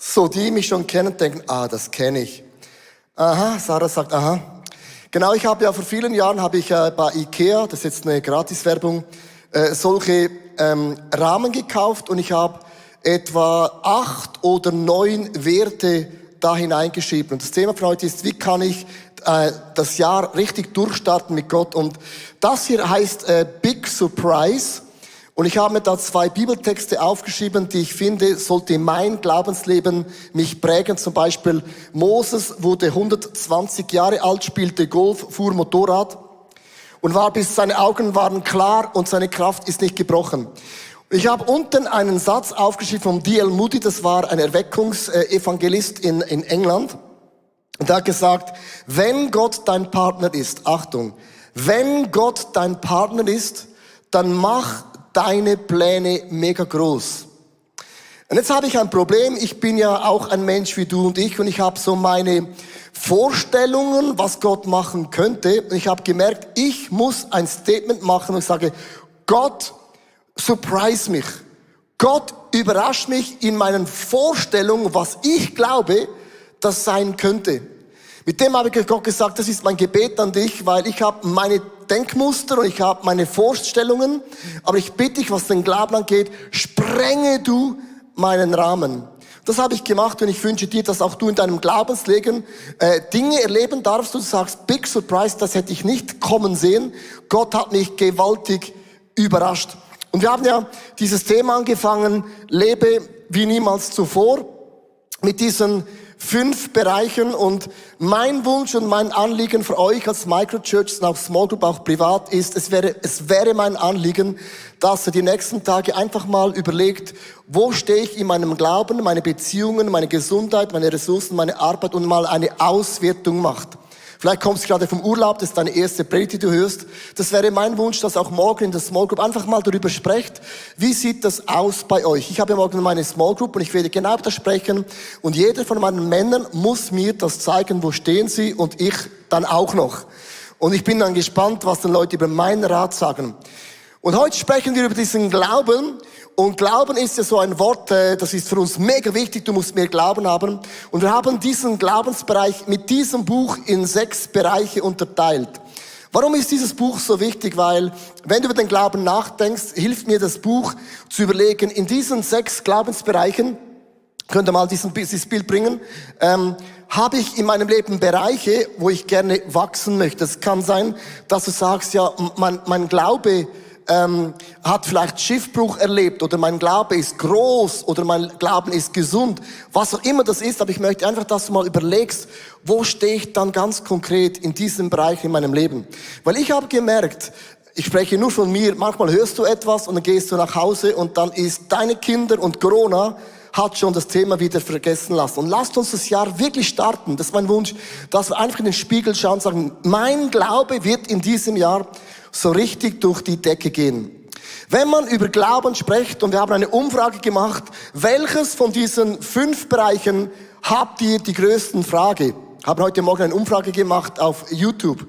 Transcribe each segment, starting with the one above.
So, die mich schon kennen, denken, das kenne ich. Aha, Sarah sagt, aha. Genau, ich habe ja vor vielen Jahren bei Ikea, das ist jetzt eine Gratiswerbung, solche Rahmen gekauft und ich habe etwa 8 oder 9 Werte da hineingeschrieben. Und das Thema von heute ist, wie kann ich das Jahr richtig durchstarten mit Gott? Und das hier heißt Big Surprise. Und ich habe mir da 2 Bibeltexte aufgeschrieben, die ich finde, sollte mein Glaubensleben mich prägen. Zum Beispiel Moses wurde 120 Jahre alt, spielte Golf, fuhr Motorrad und war bis seine Augen waren klar und seine Kraft ist nicht gebrochen. Ich habe unten einen Satz aufgeschrieben von D.L. Moody, das war ein Erweckungsevangelist in England. Und er hat gesagt, wenn Gott dein Partner ist, Achtung, wenn Gott dein Partner ist, dann mach deine Pläne mega groß. Und jetzt habe ich ein Problem. Ich bin ja auch ein Mensch wie du und ich habe so meine Vorstellungen, was Gott machen könnte. Und ich habe gemerkt, ich muss ein Statement machen und ich sage, Gott, surprise mich. Gott überrascht mich in meinen Vorstellungen, was ich glaube, das sein könnte. Mit dem habe ich Gott gesagt, das ist mein Gebet an dich, weil ich habe meine Denkmuster und ich habe meine Vorstellungen, aber ich bitte dich, was den Glauben angeht, sprenge du meinen Rahmen. Das habe ich gemacht und ich wünsche dir, dass auch du in deinem Glaubensleben Dinge erleben darfst und du sagst, Big Surprise, das hätte ich nicht kommen sehen. Gott hat mich gewaltig überrascht. Und wir haben ja dieses Thema angefangen, lebe wie niemals zuvor, mit diesen 5 Bereichen und mein Wunsch und mein Anliegen für euch als Microchurch und auch Small Group, auch privat ist, es wäre mein Anliegen, dass ihr die nächsten Tage einfach mal überlegt, wo stehe ich in meinem Glauben, meine Beziehungen, meine Gesundheit, meine Ressourcen, meine Arbeit und mal eine Auswertung macht. Vielleicht kommst du gerade vom Urlaub, das ist deine erste Predigt, die du hörst. Das wäre mein Wunsch, dass auch morgen in der Small Group einfach mal darüber sprecht, wie sieht das aus bei euch? Ich habe ja morgen meine Small Group und ich werde genau das sprechen und jeder von meinen Männern muss mir das zeigen, wo stehen sie und ich dann auch noch. Und ich bin dann gespannt, was dann Leute über meinen Rat sagen. Und heute sprechen wir über diesen Glauben. Und Glauben ist ja so ein Wort, das ist für uns mega wichtig, du musst mehr Glauben haben. Und wir haben diesen Glaubensbereich mit diesem Buch in 6 Bereiche unterteilt. Warum ist dieses Buch so wichtig? Weil, wenn du über den Glauben nachdenkst, hilft mir das Buch zu überlegen, in diesen 6 Glaubensbereichen, könnt ihr mal dieses Bild bringen, habe ich in meinem Leben Bereiche, wo ich gerne wachsen möchte. Es kann sein, dass du sagst, ja, mein Glaube hat vielleicht Schiffbruch erlebt oder mein Glaube ist groß oder mein Glauben ist gesund, was auch immer das ist, aber ich möchte einfach, dass du mal überlegst, wo stehe ich dann ganz konkret in diesem Bereich in meinem Leben. Weil ich habe gemerkt, ich spreche nur von mir, manchmal hörst du etwas und dann gehst du nach Hause und dann ist deine Kinder und Corona hat schon das Thema wieder vergessen lassen. Und lasst uns das Jahr wirklich starten. Das ist mein Wunsch, dass wir einfach in den Spiegel schauen und sagen, mein Glaube wird in diesem Jahr so richtig durch die Decke gehen. Wenn man über Glauben spricht, und wir haben eine Umfrage gemacht, welches von diesen 5 Bereichen habt ihr die größten Frage? Haben heute Morgen eine Umfrage gemacht auf YouTube.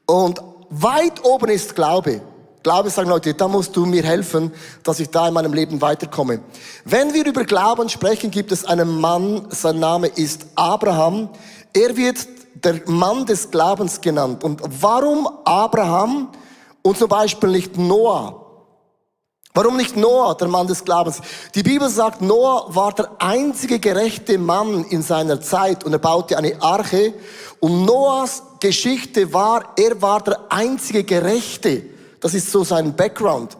Und weit oben ist Glaube. Glaube, sagen Leute, da musst du mir helfen, dass ich da in meinem Leben weiterkomme. Wenn wir über Glauben sprechen, gibt es einen Mann, sein Name ist Abraham. Er wird der Mann des Glaubens genannt. Und warum Abraham und zum Beispiel nicht Noah? Warum nicht Noah, der Mann des Glaubens? Die Bibel sagt, Noah war der einzige gerechte Mann in seiner Zeit und er baute eine Arche. Und Noahs Geschichte war, er war der einzige Gerechte. Das ist so sein Background.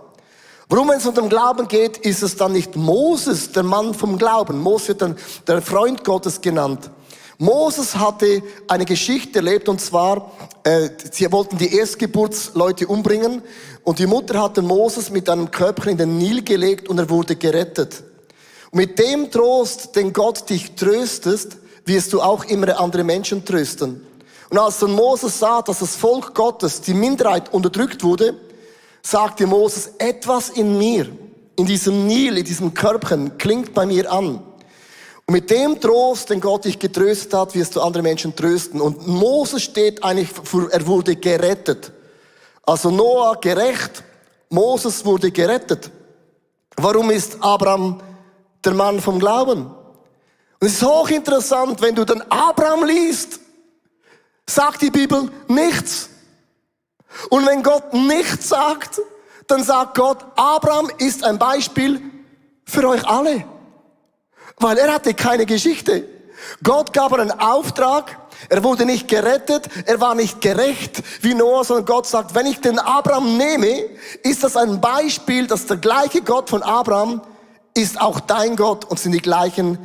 Warum, wenn es um den Glauben geht, ist es dann nicht Moses, der Mann vom Glauben. Moses wird dann der Freund Gottes genannt. Moses hatte eine Geschichte erlebt und zwar, sie wollten die Erstgeburtsleute umbringen und die Mutter hatte Moses mit einem Körbchen in den Nil gelegt und er wurde gerettet. Und mit dem Trost, den Gott dich tröstest, wirst du auch immer andere Menschen trösten. Und als dann Moses sah, dass das Volk Gottes, die Minderheit unterdrückt wurde, sagte Moses, etwas in mir, in diesem Nil, in diesem Körbchen, klingt bei mir an. Und mit dem Trost, den Gott dich getröstet hat, wirst du andere Menschen trösten. Und Moses steht eigentlich für, er wurde gerettet. Also Noah gerecht, Moses wurde gerettet. Warum ist Abraham der Mann vom Glauben? Und es ist hochinteressant, wenn du dann Abraham liest, sagt die Bibel nichts. Und wenn Gott nichts sagt, dann sagt Gott, Abraham ist ein Beispiel für euch alle. Weil er hatte keine Geschichte. Gott gab einen Auftrag, er wurde nicht gerettet, er war nicht gerecht wie Noah, sondern Gott sagt, wenn ich den Abraham nehme, ist das ein Beispiel, dass der gleiche Gott von Abraham ist auch dein Gott und sind die gleichen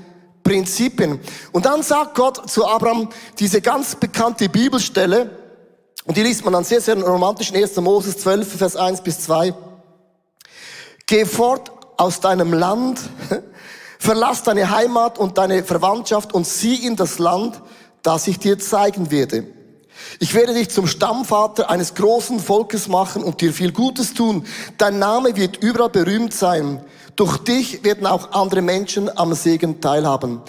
Prinzipien. Und dann sagt Gott zu Abraham diese ganz bekannte Bibelstelle, und die liest man dann sehr, sehr romantisch in 1. Moses 12, Vers 1 bis 2. Geh fort aus deinem Land, verlass deine Heimat und deine Verwandtschaft und zieh in das Land, das ich dir zeigen werde. Ich werde dich zum Stammvater eines großen Volkes machen und dir viel Gutes tun. Dein Name wird überall berühmt sein. Durch dich werden auch andere Menschen am Segen teilhaben.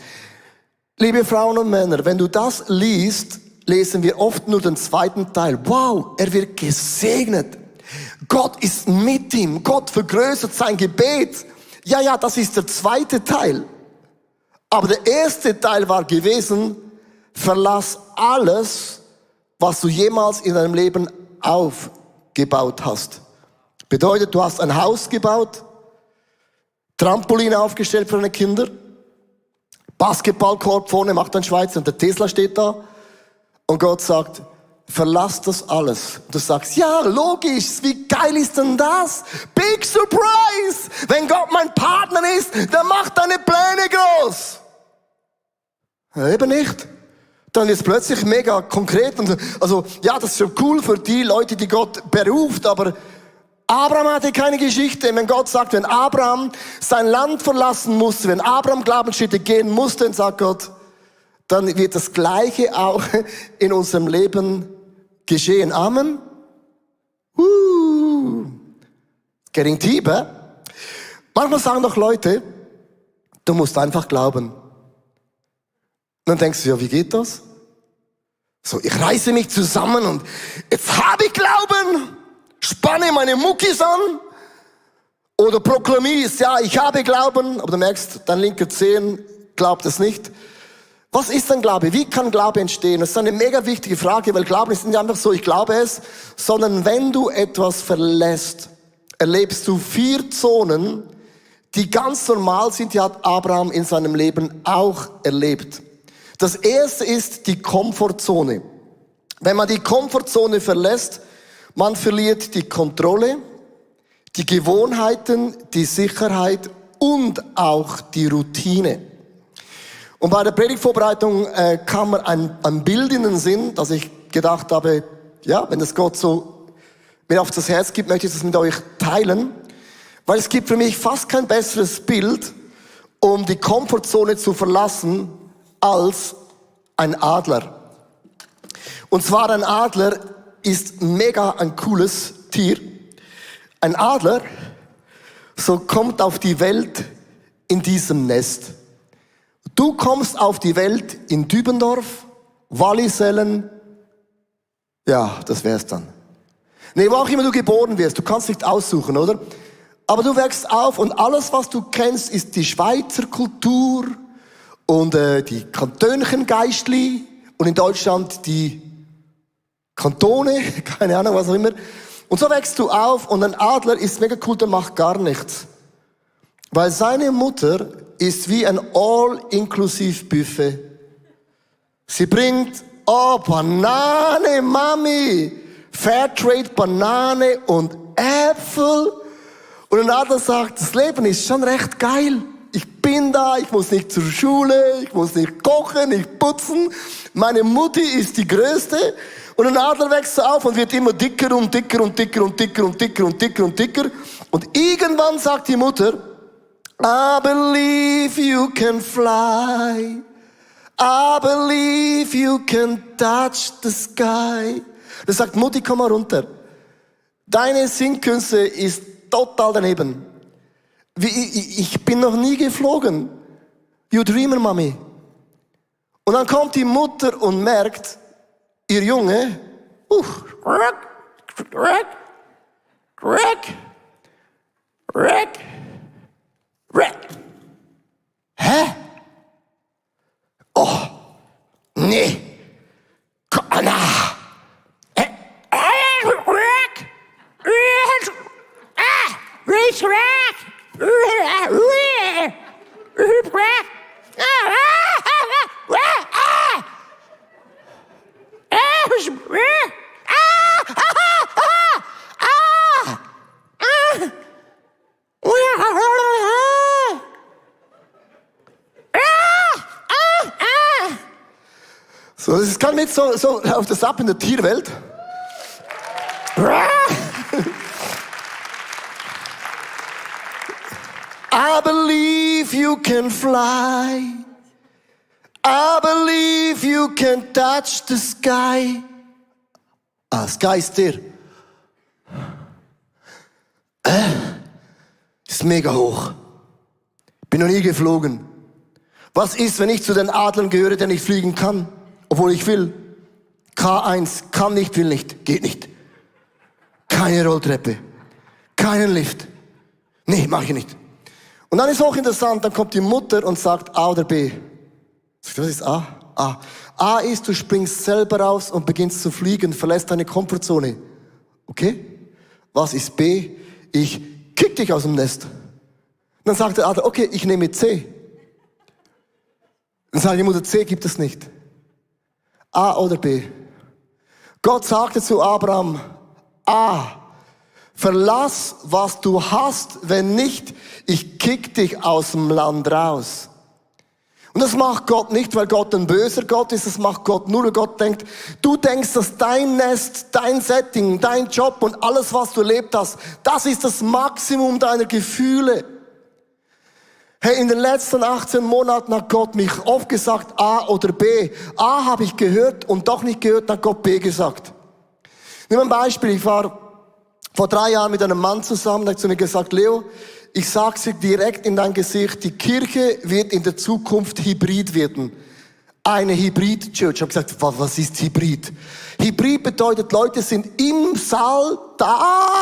Liebe Frauen und Männer, wenn du das liest, lesen wir oft nur den zweiten Teil. Wow, er wird gesegnet. Gott ist mit ihm. Gott vergrößert sein Gebet. Ja, das ist der zweite Teil. Aber der erste Teil war gewesen, verlass alles, was du jemals in deinem Leben aufgebaut hast. Bedeutet, du hast ein Haus gebaut, Trampolin aufgestellt für deine Kinder, Basketballkorb vorne macht ein Schweizer und der Tesla steht da. Und Gott sagt, verlass das alles. Und du sagst, ja, logisch, wie geil ist denn das? Big Surprise! Wenn Gott mein Partner ist, dann macht deine Pläne groß. Ja, eben nicht. Dann ist es plötzlich mega konkret. Und also, ja, das ist schon cool für die Leute, die Gott beruft, aber Abraham hatte keine Geschichte. Wenn Gott sagt, wenn Abraham sein Land verlassen musste, wenn Abraham Glaubensschritte gehen musste, dann sagt Gott, dann wird das Gleiche auch in unserem Leben geschehen. Amen. Getting deep, eh? Manchmal sagen doch Leute, du musst einfach glauben. Und dann denkst du, ja, wie geht das? So, ich reiße mich zusammen und jetzt habe ich Glauben, spanne meine Muckis an oder proklamierst, ja, ich habe Glauben, aber du merkst, dein linker Zehen glaubt es nicht. Was ist denn Glaube? Wie kann Glaube entstehen? Das ist eine mega wichtige Frage, weil Glauben ist nicht einfach so, ich glaube es, sondern wenn du etwas verlässt, erlebst du 4 Zonen, die ganz normal sind, die hat Abraham in seinem Leben auch erlebt. Das erste ist die Komfortzone. Wenn man die Komfortzone verlässt, man verliert die Kontrolle, die Gewohnheiten, die Sicherheit und auch die Routine. Und bei der Predigtvorbereitung kam mir ein Bild in den Sinn, dass ich gedacht habe, ja, wenn das Gott so mir auf das Herz gibt, möchte ich das mit euch teilen. Weil es gibt für mich fast kein besseres Bild, um die Komfortzone zu verlassen, als ein Adler. Und zwar ein Adler ist mega ein cooles Tier. Ein Adler, so kommt auf die Welt in diesem Nest. Du kommst auf die Welt in Dübendorf, Wallisellen, ja, das wär's dann. Nee, wo auch immer du geboren wirst, du kannst nicht aussuchen, oder? Aber du wächst auf und alles, was du kennst, ist die Schweizer Kultur und die Kantönchen-Geistli und in Deutschland die Kantone, keine Ahnung, was auch immer. Und so wächst du auf und ein Adler ist mega cool, der macht gar nichts. Weil seine Mutter ist wie ein All-Inklusiv-Buffet. Sie bringt, oh, Banane, Mami, Fairtrade Banane und Äpfel. Und ein Adler sagt, das Leben ist schon recht geil. Ich bin da, ich muss nicht zur Schule, ich muss nicht kochen, nicht putzen. Meine Mutti ist die Größte. Und ein Adler wächst auf und wird immer dicker und dicker und dicker und dicker und dicker und dicker und dicker. Und irgendwann sagt die Mutter, I believe you can fly. I believe you can touch the sky. Da sagt Mutti, komm mal runter. Deine Singkünste ist total daneben. Ich bin noch nie geflogen. You dreamer, Mami. Und dann kommt die Mutter und merkt, ihr Junge, hä? Nee. Na. So, das kann mit so auf das ab in der Tierwelt. I believe you can fly. I believe you can touch the sky. Sky ist der. Ist mega hoch. Bin noch nie geflogen. Was ist, wenn ich zu den Adlern gehöre, der nicht fliegen kann? Obwohl ich will. K1, kann nicht, will nicht, geht nicht. Keine Rolltreppe. Keinen Lift. Nee, mach ich nicht. Und dann ist auch interessant, dann kommt die Mutter und sagt A oder B. Was ist A? A. A ist, du springst selber raus und beginnst zu fliegen, verlässt deine Komfortzone. Okay? Was ist B? Ich kick dich aus dem Nest. Dann sagt der Adler, okay, ich nehme C. Dann sagt die Mutter, C gibt es nicht. A oder B. Gott sagte zu Abraham, A, verlass, was du hast, wenn nicht, ich kick dich aus dem Land raus. Und das macht Gott nicht, weil Gott ein böser Gott ist, das macht Gott nur, weil Gott denkt, du denkst, dass dein Nest, dein Setting, dein Job und alles, was du erlebt hast, das ist das Maximum deiner Gefühle. Hey, in den letzten 18 Monaten hat Gott mich oft gesagt, A oder B. A habe ich gehört und doch nicht gehört, dann hat Gott B gesagt. Nimm ein Beispiel, ich war vor 3 Jahren mit einem Mann zusammen, der hat zu mir gesagt, Leo, ich sag's dir direkt in dein Gesicht, die Kirche wird in der Zukunft hybrid werden. Eine Hybrid-Church. Ich habe gesagt, was ist Hybrid? Hybrid bedeutet, Leute sind im Saal da,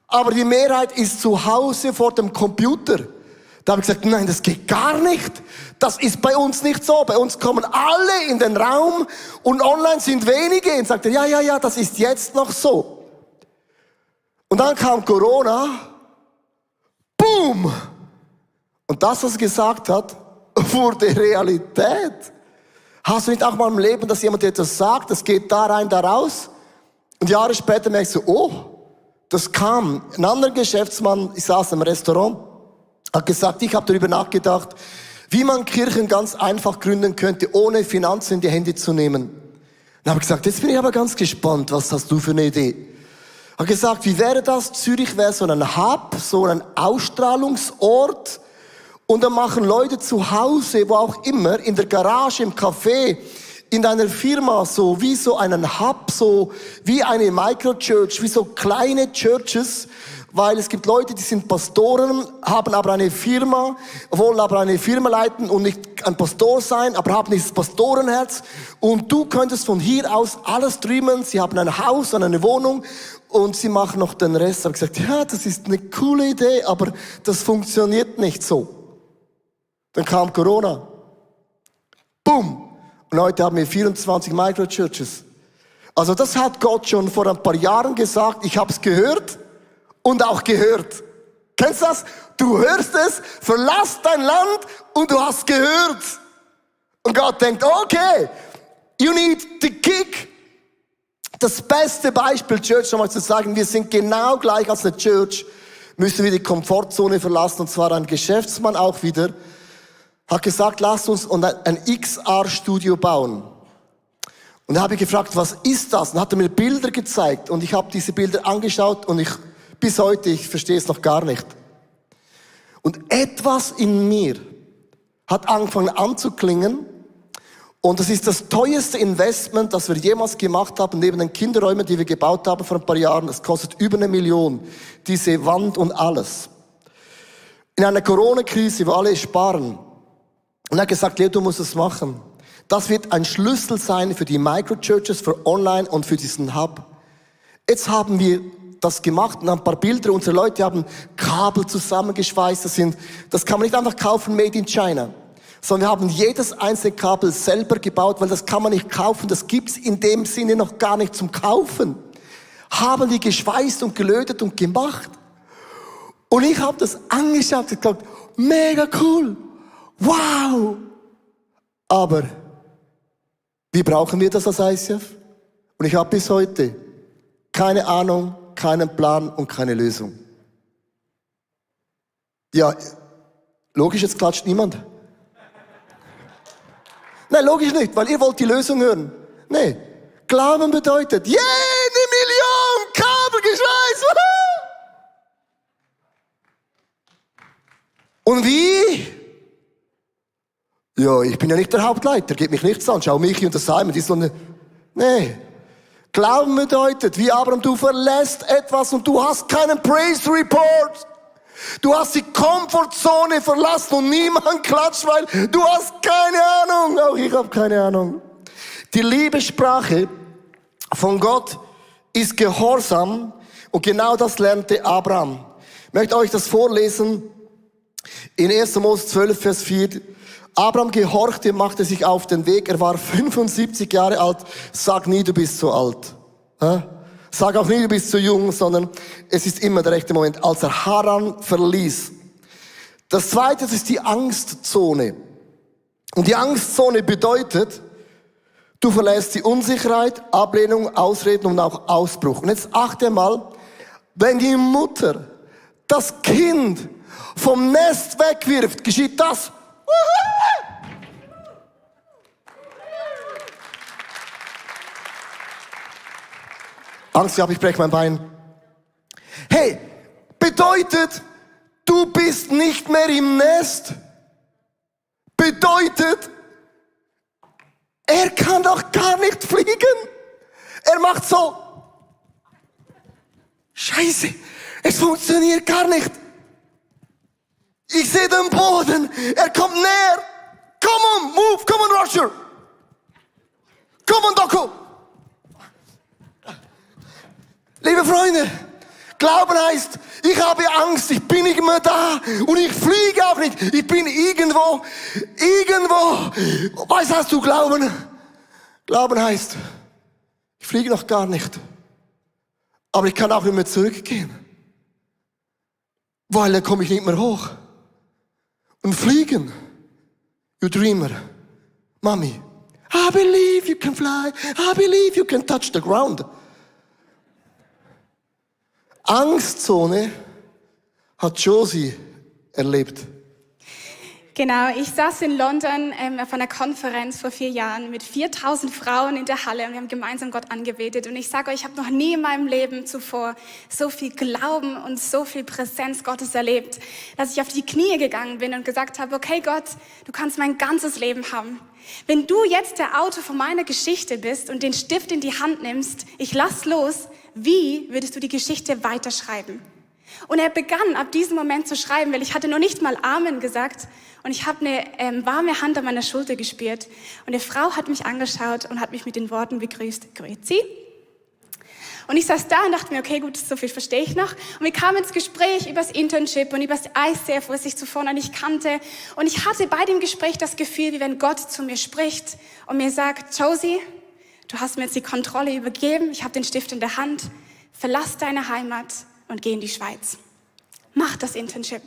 aber die Mehrheit ist zu Hause vor dem Computer. Da habe ich gesagt, nein, das geht gar nicht. Das ist bei uns nicht so. Bei uns kommen alle in den Raum und online sind wenige. Und sagte, ja, das ist jetzt noch so. Und dann kam Corona. Boom! Und das, was er gesagt hat, wurde Realität. Hast du nicht auch mal im Leben, dass jemand dir etwas sagt, das geht da rein, da raus? Und Jahre später merkst du, oh, das kam. Ein anderer Geschäftsmann, ich saß im Restaurant, hat gesagt, ich habe darüber nachgedacht, wie man Kirchen ganz einfach gründen könnte, ohne Finanzen in die Hände zu nehmen. Dann habe ich gesagt, jetzt bin ich aber ganz gespannt, was hast du für eine Idee? Hat gesagt, wie wäre das? Zürich wäre so ein Hub, so ein Ausstrahlungsort. Und dann machen Leute zu Hause, wo auch immer, in der Garage, im Café, in deiner Firma, so wie so einen Hub, so wie eine Microchurch, wie so kleine Churches. Weil es gibt Leute, die sind Pastoren, haben aber eine Firma, wollen aber eine Firma leiten und nicht ein Pastor sein, aber haben dieses Pastorenherz. Und du könntest von hier aus alles streamen. Sie haben ein Haus und eine Wohnung und sie machen noch den Rest. Ich habe gesagt, ja, das ist eine coole Idee, aber das funktioniert nicht so. Dann kam Corona. Boom. Und heute haben wir 24 Microchurches. Also das hat Gott schon vor ein paar Jahren gesagt. Ich habe es gehört. Und auch gehört. Kennst du das? Du hörst es, verlass dein Land und du hast gehört. Und Gott denkt, okay, you need the kick. Das beste Beispiel, Church, nochmal zu sagen, wir sind genau gleich als eine Church, müssen wir die Komfortzone verlassen. Und zwar ein Geschäftsmann auch wieder, hat gesagt, lasst uns ein XR-Studio bauen. Und da habe ich gefragt, was ist das? Und hat er mir Bilder gezeigt. Und ich habe diese Bilder angeschaut und bis heute, ich verstehe es noch gar nicht. Und etwas in mir hat angefangen anzuklingen. Und das ist das teuerste Investment, das wir jemals gemacht haben, neben den Kinderräumen, die wir gebaut haben vor ein paar Jahren. Es kostet über 1 Million, diese Wand und alles. In einer Corona-Krise, wo alle sparen. Und er hat gesagt, Leo, du musst es machen. Das wird ein Schlüssel sein für die Microchurches, für Online und für diesen Hub. Jetzt haben wir das gemacht und ein paar Bilder. Unsere Leute haben Kabel zusammengeschweißt. Das kann man nicht einfach kaufen, made in China. sondern wir haben jedes einzelne Kabel selber gebaut, weil das kann man nicht kaufen, das gibt's in dem Sinne noch gar nicht zum Kaufen. Haben die geschweißt und gelötet und gemacht. Und ich habe das angeschaut und gesagt, mega cool, wow. Aber wie brauchen wir das als ICF? Und ich habe bis heute keine Ahnung, keinen Plan und keine Lösung. Ja, logisch, jetzt klatscht niemand. Nein, logisch nicht, weil ihr wollt die Lösung hören. Nee, Glauben bedeutet, eine Million Kabel geschweißt. Und wie? Ja, ich bin ja nicht der Hauptleiter, geht mich nichts an. Schau Michi und der Simon, die sind nee. Glauben bedeutet, wie Abraham, du verlässt etwas und du hast keinen Praise Report. Du hast die Komfortzone verlassen und niemand klatscht, weil du hast keine Ahnung. Auch ich habe keine Ahnung. Die Liebessprache von Gott ist Gehorsam und genau das lernte Abraham. Ich möchte euch das vorlesen in 1. Mose 12, Vers 4. Abraham gehorchte, machte sich auf den Weg. Er war 75 Jahre alt. Sag nie, du bist so alt. Sag auch nie, du bist zu jung, sondern es ist immer der rechte Moment. Als er Haran verließ. Das Zweite ist die Angstzone. Und die Angstzone bedeutet, du verlässt die Unsicherheit, Ablehnung, Ausreden und auch Ausbruch. Und jetzt achte mal, wenn die Mutter das Kind vom Nest wegwirft, geschieht das. Angst gehabt, ich breche mein Bein. Hey, bedeutet, du bist nicht mehr im Nest. Bedeutet, er kann doch gar nicht fliegen. Er macht so. Scheiße, es funktioniert gar nicht. Ich sehe den Boden. Er kommt näher. Come on, move. Come on, Roger. Come on, Doku. Liebe Freunde, Glauben heißt, ich habe Angst, ich bin nicht mehr da und ich fliege auch nicht. Ich bin irgendwo. Was hast du Glauben? Glauben heißt, ich fliege noch gar nicht. Aber ich kann auch nicht mehr zurückgehen. Weil dann komme ich nicht mehr hoch. Und fliegen. You dreamer. Mami. I believe you can fly. I believe you can touch the ground. Angstzone hat Josie erlebt. Genau, ich saß in London auf einer Konferenz vor 4 Jahren mit 4000 Frauen in der Halle und wir haben gemeinsam Gott angebetet. Und ich sage euch, ich habe noch nie in meinem Leben zuvor so viel Glauben und so viel Präsenz Gottes erlebt, dass ich auf die Knie gegangen bin und gesagt habe, okay Gott, du kannst mein ganzes Leben haben. Wenn du jetzt der Autor von meiner Geschichte bist und den Stift in die Hand nimmst, ich lass los, wie würdest du die Geschichte weiterschreiben? Und er begann ab diesem Moment zu schreiben, weil ich hatte noch nicht mal Amen gesagt und ich habe eine warme Hand an meiner Schulter gespürt und eine Frau hat mich angeschaut und hat mich mit den Worten begrüßt, Grüezi. Und ich saß da und dachte mir, okay, gut, so viel verstehe ich noch. Und wir kamen ins Gespräch über das Internship und über das ICF, was ich zuvor noch nicht kannte. Und ich hatte bei dem Gespräch das Gefühl, wie wenn Gott zu mir spricht und mir sagt, Josie, du hast mir jetzt die Kontrolle übergeben, ich habe den Stift in der Hand, verlass deine Heimat und geh in die Schweiz. Mach das Internship.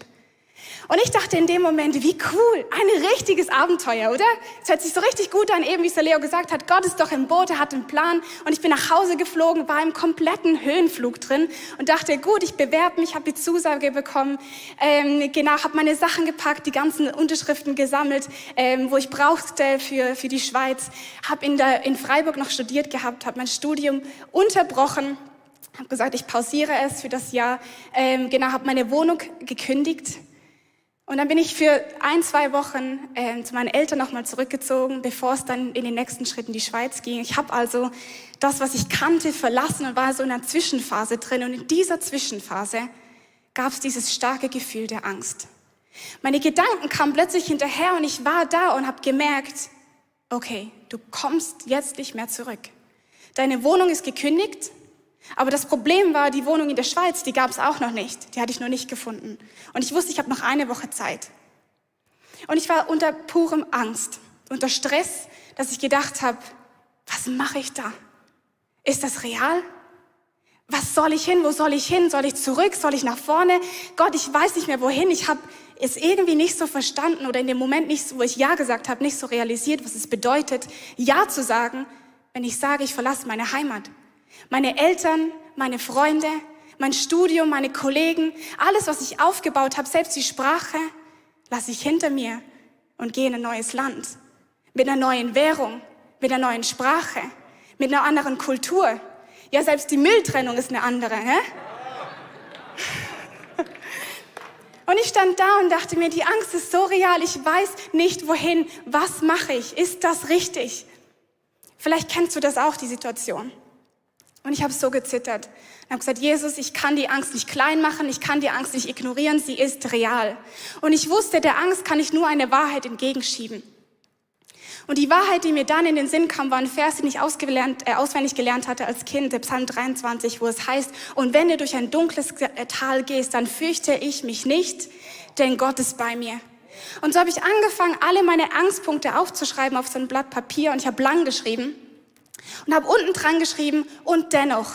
Und ich dachte in dem Moment, wie cool, ein richtiges Abenteuer, oder? Es hört sich so richtig gut an, eben wie es der Leo gesagt hat, Gott ist doch im Boot, er hat einen Plan. Und ich bin nach Hause geflogen, war im kompletten Höhenflug drin und dachte, gut, ich bewerbe mich, habe die Zusage bekommen, habe meine Sachen gepackt, die ganzen Unterschriften gesammelt, wo ich brauchte für die Schweiz. Habe in Freiburg noch studiert gehabt, habe mein Studium unterbrochen. Habe gesagt, ich pausiere es für das Jahr. Habe meine Wohnung gekündigt. Und dann bin ich für 1-2 Wochen zu meinen Eltern nochmal zurückgezogen, bevor es dann in den nächsten Schritt in die Schweiz ging. Ich habe also das, was ich kannte, verlassen und war so in einer Zwischenphase drin. Und in dieser Zwischenphase gab es dieses starke Gefühl der Angst. Meine Gedanken kamen plötzlich hinterher und ich war da und habe gemerkt, okay, du kommst jetzt nicht mehr zurück. Deine Wohnung ist gekündigt. Aber das Problem war, die Wohnung in der Schweiz, die gab es auch noch nicht. Die hatte ich noch nicht gefunden. Und ich wusste, ich habe noch 1 Woche Zeit. Und ich war unter purem Angst, unter Stress, dass ich gedacht habe, was mache ich da? Ist das real? Was soll ich hin? Wo soll ich hin? Soll ich zurück? Soll ich nach vorne? Gott, ich weiß nicht mehr wohin. Ich habe es irgendwie nicht so verstanden oder in dem Moment nicht, so, wo ich Ja gesagt habe, nicht so realisiert, was es bedeutet, Ja zu sagen, wenn ich sage, ich verlasse meine Heimat. Meine Eltern, meine Freunde, mein Studium, meine Kollegen, alles, was ich aufgebaut habe, selbst die Sprache, lasse ich hinter mir und gehe in ein neues Land. Mit einer neuen Währung, mit einer neuen Sprache, mit einer anderen Kultur. Ja, selbst die Mülltrennung ist eine andere, ne? Und ich stand da und dachte mir, die Angst ist so real, ich weiß nicht wohin, was mache ich, ist das richtig? Vielleicht kennst du das auch, die Situation. Und ich habe so gezittert und habe gesagt, Jesus, ich kann die Angst nicht klein machen, ich kann die Angst nicht ignorieren, sie ist real. Und ich wusste, der Angst kann ich nur eine Wahrheit entgegenschieben. Und die Wahrheit, die mir dann in den Sinn kam, war ein Vers, den ich auswendig gelernt hatte als Kind, der Psalm 23, wo es heißt, und wenn du durch ein dunkles Tal gehst, dann fürchte ich mich nicht, denn Gott ist bei mir. Und so habe ich angefangen, alle meine Angstpunkte aufzuschreiben auf so ein Blatt Papier und ich habe lang geschrieben und habe unten dran geschrieben, und dennoch,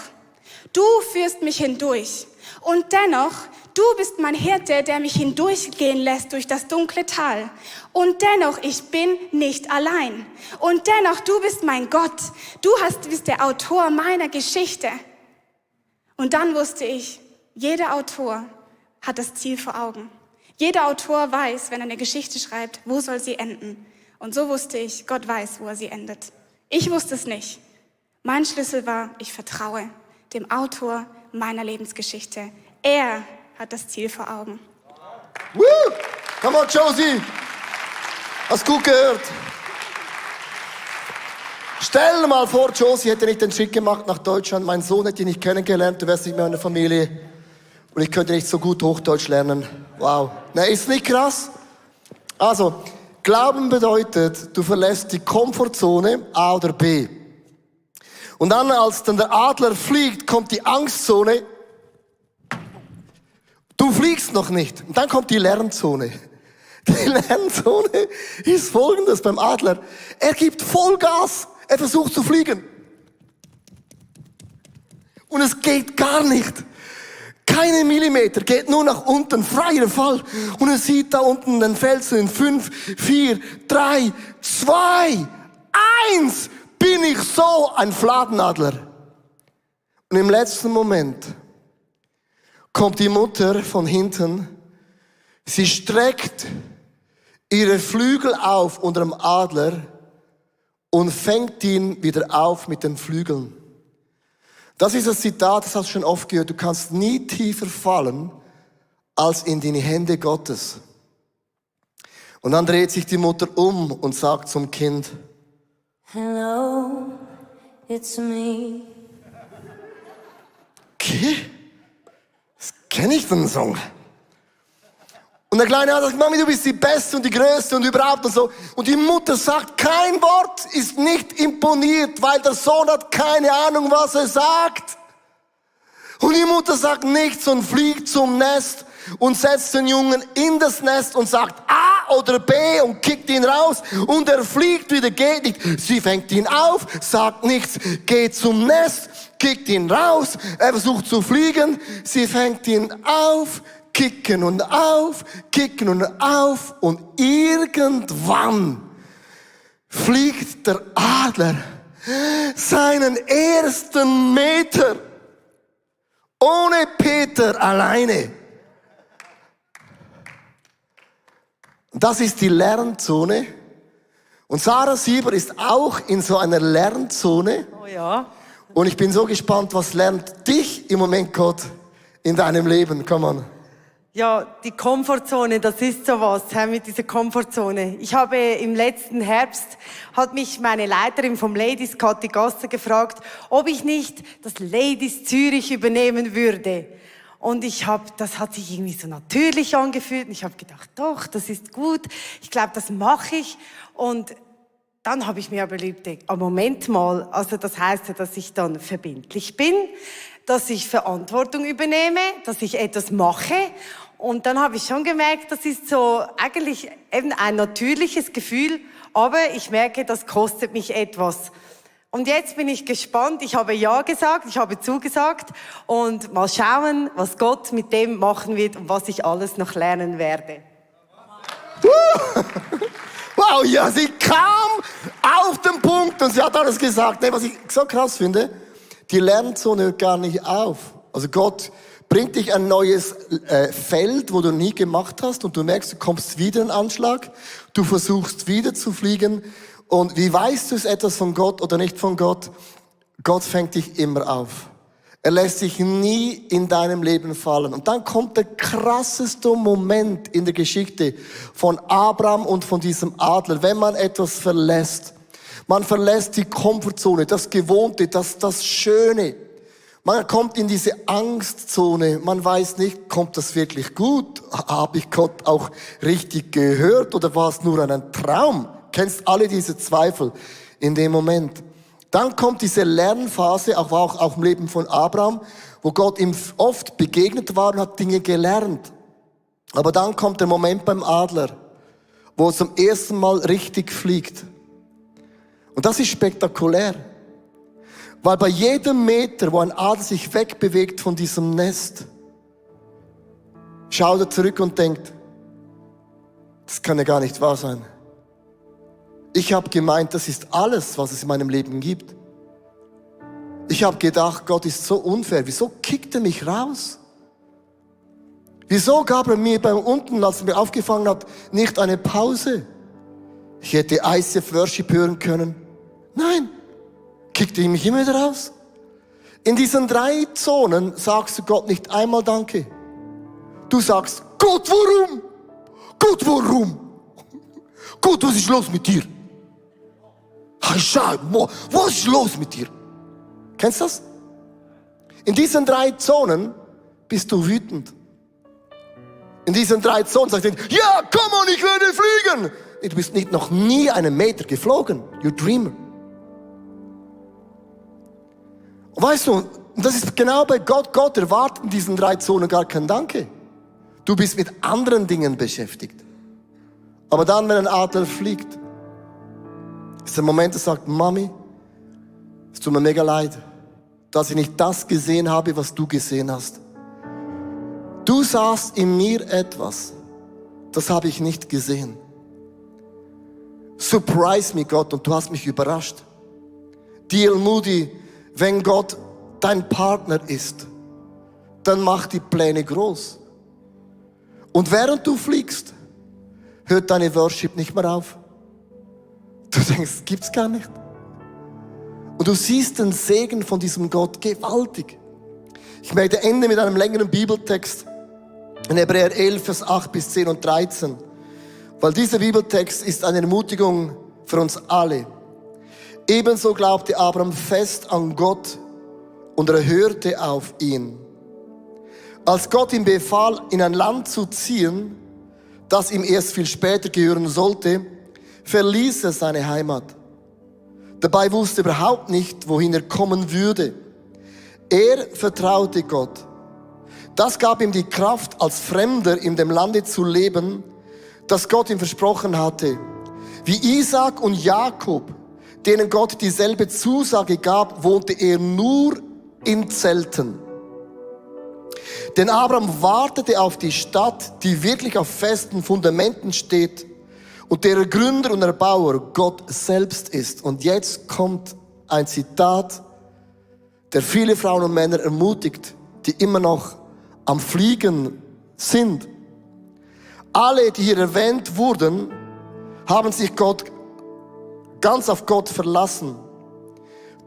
du führst mich hindurch und dennoch, du bist mein Hirte, der mich hindurchgehen lässt durch das dunkle Tal. Und dennoch, ich bin nicht allein. Und dennoch, du bist mein Gott. Du bist der Autor meiner Geschichte. Und dann wusste ich, jeder Autor hat das Ziel vor Augen. Jeder Autor weiß, wenn er eine Geschichte schreibt, wo soll sie enden. Und so wusste ich, Gott weiß, wo er sie endet. Ich wusste es nicht. Mein Schlüssel war, ich vertraue dem Autor meiner Lebensgeschichte. Er hat das Ziel vor Augen. Woo! Come on, Josie! Hast gut gehört? Stell dir mal vor, Josie hätte nicht den Schritt gemacht nach Deutschland. Mein Sohn hätte ihn nicht kennengelernt, du wärst nicht mehr in der Familie. Und ich könnte nicht so gut Hochdeutsch lernen. Wow. Na, ist nicht krass? Also, Glauben bedeutet, du verlässt die Komfortzone A oder B. Und dann, als dann der Adler fliegt, kommt die Angstzone. Du fliegst noch nicht. Und dann kommt die Lernzone. Die Lernzone ist folgendes beim Adler. Er gibt Vollgas. Er versucht zu fliegen. Und es geht gar nicht. Keine Millimeter, geht nur nach unten, freier Fall. Und er sieht da unten den Felsen in 5, 4, 3, 2, 1. Bin ich so ein Fladenadler. Und im letzten Moment kommt die Mutter von hinten. Sie streckt ihre Flügel auf unter dem Adler und fängt ihn wieder auf mit den Flügeln. Das ist das Zitat, das hast du schon oft gehört. Du kannst nie tiefer fallen als in die Hände Gottes. Und dann dreht sich die Mutter um und sagt zum Kind, Hello, it's me. okay, das kenne ich den Song. Und der Kleine hat gesagt, Mami, du bist die Beste und die Größte und überhaupt und so. Und die Mutter sagt, kein Wort ist nicht imponiert, weil der Sohn hat keine Ahnung, was er sagt. Und die Mutter sagt nichts und fliegt zum Nest und setzt den Jungen in das Nest und sagt A oder B und kickt ihn raus. Und er fliegt wieder, geht nicht. Sie fängt ihn auf, sagt nichts, geht zum Nest, kickt ihn raus. Er versucht zu fliegen, sie fängt ihn auf, kicken und auf und irgendwann fliegt der Adler seinen ersten Meter ohne Peter alleine. Das ist die Lernzone. Und Sarah Sieber ist auch in so einer Lernzone. Oh ja. Und ich bin so gespannt, was lernt dich im Moment Gott in deinem Leben? Come on. Ja, die Komfortzone, das ist sowas, mit dieser Komfortzone. Ich habe im letzten Herbst, hat mich meine Leiterin vom Ladies, Kathi Gasser, gefragt, ob ich nicht das Ladies Zürich übernehmen würde. Und das hat sich irgendwie so natürlich angefühlt. Und ich habe gedacht, doch, das ist gut. Ich glaube, das mache ich. Und dann habe ich mir aber überlegt, Moment mal, also das heißt ja, dass ich dann verbindlich bin, dass ich Verantwortung übernehme, dass ich etwas mache. Und dann habe ich schon gemerkt, das ist so eigentlich eben ein natürliches Gefühl, aber ich merke, das kostet mich etwas. Und jetzt bin ich gespannt, ich habe Ja gesagt, ich habe zugesagt und mal schauen, was Gott mit dem machen wird und was ich alles noch lernen werde. Wow, ja, sie kam auf den Punkt und sie hat alles gesagt. Was ich so krass finde, die Lernzone hört gar nicht auf. Also Gott bringt dich ein neues Feld, wo du nie gemacht hast und du merkst, du kommst wieder in Anschlag, du versuchst wieder zu fliegen und wie weißt du es etwas von Gott oder nicht von Gott? Gott fängt dich immer auf. Er lässt dich nie in deinem Leben fallen. Und dann kommt der krasseste Moment in der Geschichte von Abraham und von diesem Adler, wenn man etwas verlässt. Man verlässt die Komfortzone, das Gewohnte, das Schöne. Man kommt in diese Angstzone. Man weiß nicht, kommt das wirklich gut? Habe ich Gott auch richtig gehört oder war es nur ein Traum? Kennst alle diese Zweifel in dem Moment? Dann kommt diese Lernphase, auch im Leben von Abraham, wo Gott ihm oft begegnet war und hat Dinge gelernt. Aber dann kommt der Moment beim Adler, wo er zum ersten Mal richtig fliegt. Und das ist spektakulär. Weil bei jedem Meter, wo ein Adler sich wegbewegt von diesem Nest, schaut er zurück und denkt, das kann ja gar nicht wahr sein. Ich habe gemeint, das ist alles, was es in meinem Leben gibt. Ich habe gedacht, Gott ist so unfair. Wieso kickt er mich raus? Wieso gab er mir beim unten, als er mir aufgefangen hat, nicht eine Pause? Ich hätte ICF Worship hören können. Nein, kickt er mich immer wieder raus. In diesen 3 Zonen sagst du Gott nicht einmal Danke. Du sagst, Gott, warum? Gott, warum? Gott, was ist los mit dir? Was ist los mit dir? Kennst du das? In diesen 3 Zonen bist du wütend. In diesen 3 Zonen sagst du, ja, komm on, ich werde fliegen. Du bist nicht noch nie einen Meter geflogen. You dreamer. Und weißt du, das ist genau bei Gott. Gott erwartet in diesen 3 Zonen gar kein Danke. Du bist mit anderen Dingen beschäftigt. Aber dann, wenn ein Adler fliegt, ist der Moment, der sagt, Mami, es tut mir mega leid, dass ich nicht das gesehen habe, was du gesehen hast. Du sahst in mir etwas, das habe ich nicht gesehen. Surprise me, Gott, und du hast mich überrascht. D.L. Moody, wenn Gott dein Partner ist, dann mach die Pläne groß. Und während du fliegst, hört deine Worship nicht mehr auf. Du denkst, das gibt's gar nicht. Und du siehst den Segen von diesem Gott gewaltig. Ich möchte enden mit einem längeren Bibeltext in Hebräer 11, Vers 8 bis 10 und 13. Weil dieser Bibeltext ist eine Ermutigung für uns alle. Ebenso glaubte Abraham fest an Gott und er hörte auf ihn. Als Gott ihm befahl, in ein Land zu ziehen, das ihm erst viel später gehören sollte, verließ er seine Heimat. Dabei wusste er überhaupt nicht, wohin er kommen würde. Er vertraute Gott. Das gab ihm die Kraft, als Fremder in dem Lande zu leben, das Gott ihm versprochen hatte. Wie Isaac und Jakob, denen Gott dieselbe Zusage gab, wohnte er nur in Zelten. Denn Abraham wartete auf die Stadt, die wirklich auf festen Fundamenten steht und deren Gründer und Erbauer Gott selbst ist. Und jetzt kommt ein Zitat, der viele Frauen und Männer ermutigt, die immer noch am Fliegen sind. Alle, die hier erwähnt wurden, haben sich ganz auf Gott verlassen.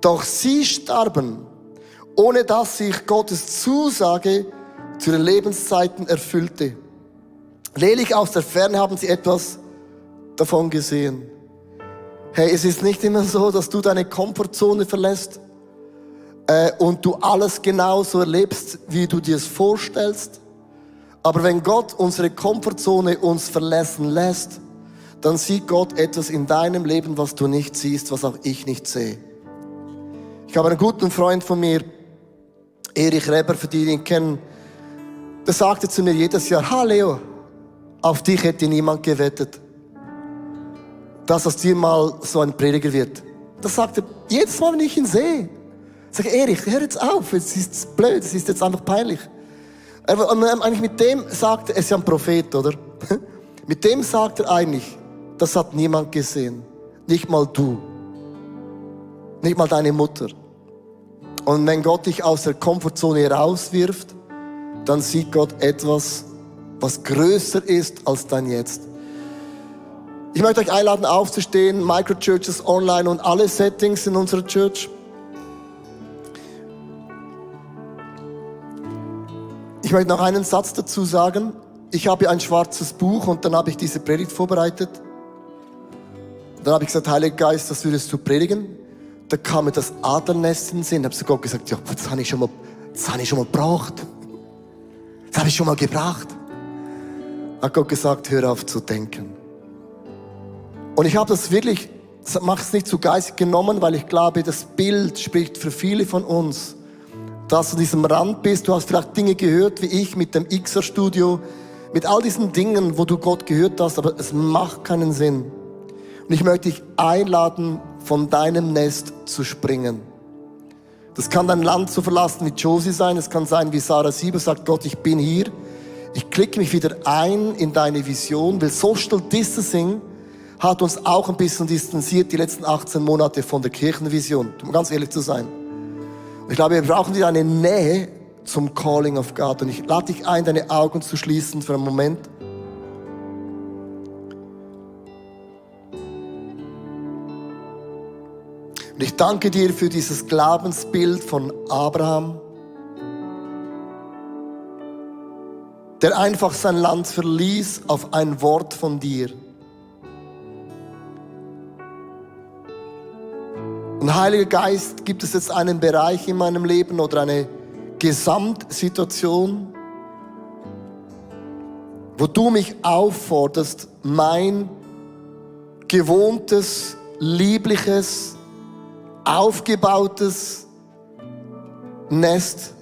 Doch sie starben, ohne dass sich Gottes Zusage zu ihren Lebenszeiten erfüllte. Lediglich aus der Ferne haben sie etwas davon gesehen. Hey, es ist nicht immer so, dass du deine Komfortzone verlässt und du alles genauso erlebst, wie du dir es vorstellst. Aber wenn Gott unsere Komfortzone uns verlassen lässt, dann sieht Gott etwas in deinem Leben, was du nicht siehst, was auch ich nicht sehe. Ich habe einen guten Freund von mir, Erich Reber, für die ihn kennen. der sagte zu mir jedes Jahr, ha Leo, auf dich hätte niemand gewettet, dass aus dir mal so ein Prediger wird. Das sagt er jedes Mal, wenn ich ihn sehe. Ich sage, Erich, hör jetzt auf, es ist blöd, es ist jetzt einfach peinlich. Und eigentlich mit dem sagt er, er ist ja ein Prophet, oder? Mit dem sagt er eigentlich, das hat niemand gesehen. Nicht mal du. Nicht mal deine Mutter. Und wenn Gott dich aus der Komfortzone rauswirft, dann sieht Gott etwas, was größer ist als dein Jetzt. Ich möchte euch einladen, aufzustehen, Microchurches online und alle Settings in unserer Church. Ich möchte noch einen Satz dazu sagen. Ich habe hier ein schwarzes Buch und dann habe ich diese Predigt vorbereitet. Dann habe ich gesagt, Heiliger Geist, das würdest du predigen. Da kam mir das Adlernest in den Sinn. Ich habe zu Gott gesagt, ja, das habe ich schon mal gebraucht. Das habe ich schon mal gebracht. Hat Gott gesagt, hör auf zu denken. Und ich habe das wirklich, mache es nicht zu geistig genommen, weil ich glaube, das Bild spricht für viele von uns, dass du an diesem Rand bist. Du hast vielleicht Dinge gehört, wie ich mit dem XR-Studio, mit all diesen Dingen, wo du Gott gehört hast, aber es macht keinen Sinn. Und ich möchte dich einladen, von deinem Nest zu springen. Das kann dein Land zu verlassen wie Josie sein, es kann sein wie Sarah Sieber sagt, Gott, ich bin hier. Ich klicke mich wieder ein in deine Vision, weil Social Distancing hat uns auch ein bisschen distanziert die letzten 18 Monate von der Kirchenvision, um ganz ehrlich zu sein. Und ich glaube, wir brauchen wieder eine Nähe zum Calling of God. Und ich lade dich ein, deine Augen zu schließen für einen Moment. Und ich danke dir für dieses Glaubensbild von Abraham, der einfach sein Land verließ auf ein Wort von dir. Und Heiliger Geist, gibt es jetzt einen Bereich in meinem Leben oder eine Gesamtsituation, wo du mich aufforderst, mein gewohntes, liebliches, aufgebautes Nest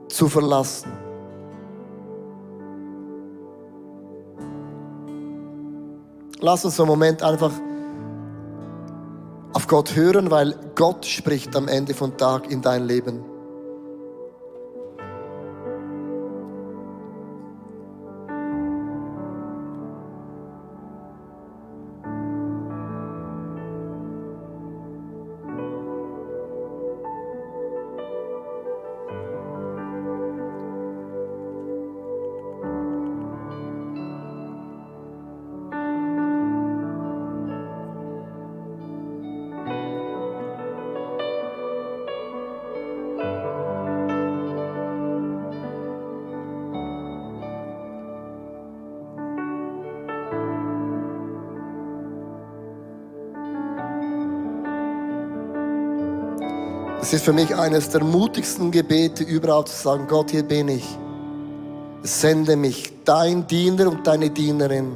zu verlassen. Lass uns einen Moment einfach auf Gott hören, weil Gott spricht am Ende vom Tag in dein Leben. Es ist für mich eines der mutigsten Gebete überhaupt zu sagen, Gott, hier bin ich. Sende mich, dein Diener und deine Dienerin.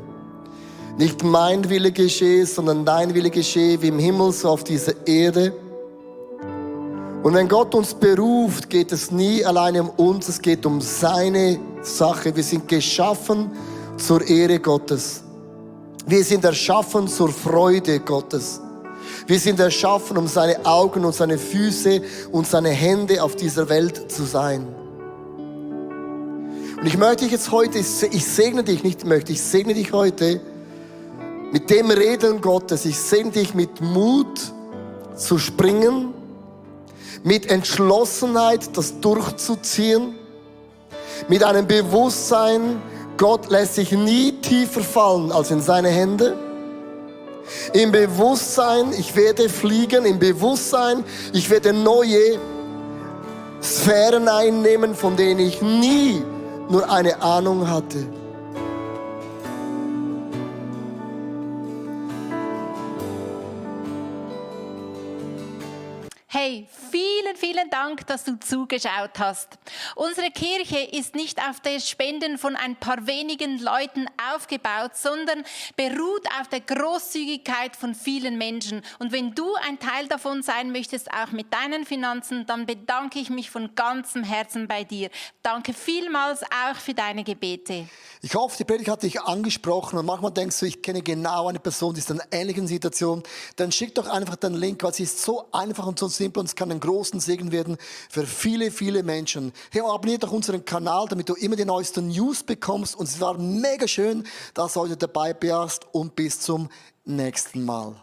Nicht mein Wille geschehe, sondern dein Wille geschehe, wie im Himmel, so auf dieser Erde. Und wenn Gott uns beruft, geht es nie alleine um uns, es geht um seine Sache. Wir sind geschaffen zur Ehre Gottes. Wir sind erschaffen zur Freude Gottes. Wir sind erschaffen, um seine Augen und seine Füße und seine Hände auf dieser Welt zu sein. Und ich möchte dich jetzt heute, ich segne dich, ich segne dich heute mit dem Reden Gottes. Ich segne dich mit Mut zu springen, mit Entschlossenheit das durchzuziehen, mit einem Bewusstsein, Gott lässt sich nie tiefer fallen als in seine Hände. Im Bewusstsein, ich werde fliegen, im Bewusstsein, ich werde neue Sphären einnehmen, von denen ich nie nur eine Ahnung hatte. Hey, vielen, vielen Dank, dass du zugeschaut hast. Unsere Kirche ist nicht auf der Spenden von ein paar wenigen Leuten aufgebaut, sondern beruht auf der Großzügigkeit von vielen Menschen. Und wenn du ein Teil davon sein möchtest, auch mit deinen Finanzen, dann bedanke ich mich von ganzem Herzen bei dir. Danke vielmals auch für deine Gebete. Ich hoffe, die Predigt hat dich angesprochen und manchmal denkst du, ich kenne genau eine Person, die ist in einer ähnlichen Situation. Dann schick doch einfach den Link, weil sie ist so einfach und so simpel und es kann einen großen Segen werden für viele, viele Menschen. Hey, abonniere doch unseren Kanal, damit du immer die neuesten News bekommst und es war mega schön, dass du heute dabei warst und bis zum nächsten Mal.